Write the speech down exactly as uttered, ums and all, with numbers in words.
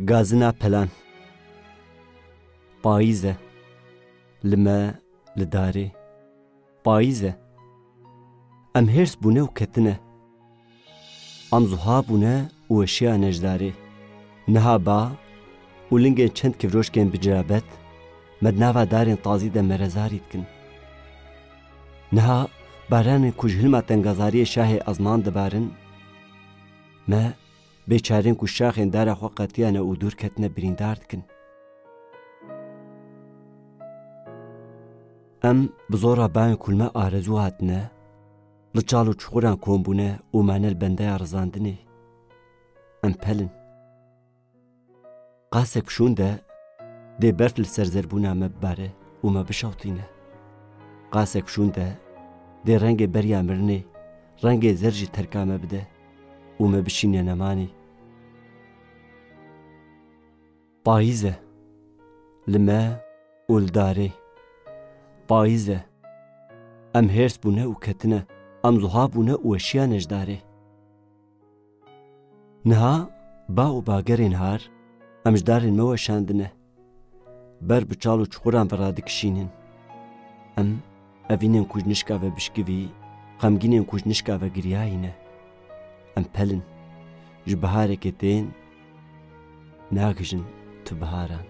Gazina pelan. Payîz e. Li me, li darê. Payîz e. Em hêrs bûne û ketine. Em zuha bûne û weşiyane ji darê. Niha ba û lingên çend kifroşkên bi cirabet me di nava darên tazî de merezarî dikin. Niha baranên ku ji hilma tengazariyê şahê ezman dibarin, me bêçarên ku şaxên dara xwe qetiyane û dûr ketine birîndar dikin. Em bi zora bayên ku li me arezû hatine, li çal û çuxuran kom bûne û mane li bendeya rizandinê. Em pelin. Qasek şûn de dê berf li ser zerbûna me bibare û me bişewtîne. Qasek şûn de dê rengê beriya mirinê, rengê zer jî terka me bide û me bişîne nemanî. Payîz e. Li me û li darê. Payîz e. Em hêrs bûne û ketine. Em zuha bûne û weşiyane ji darê. Niha ba û bagerên har em ji darên me weşandine. Ber bi çal û çuxuran ve radikişînin. Em evînên ku ji nişka ve bişkivî, xemgînên ku ji nişka ve giriyayî ne. Em pelin. Ji biharekê tên, nagihîjin tu biharan.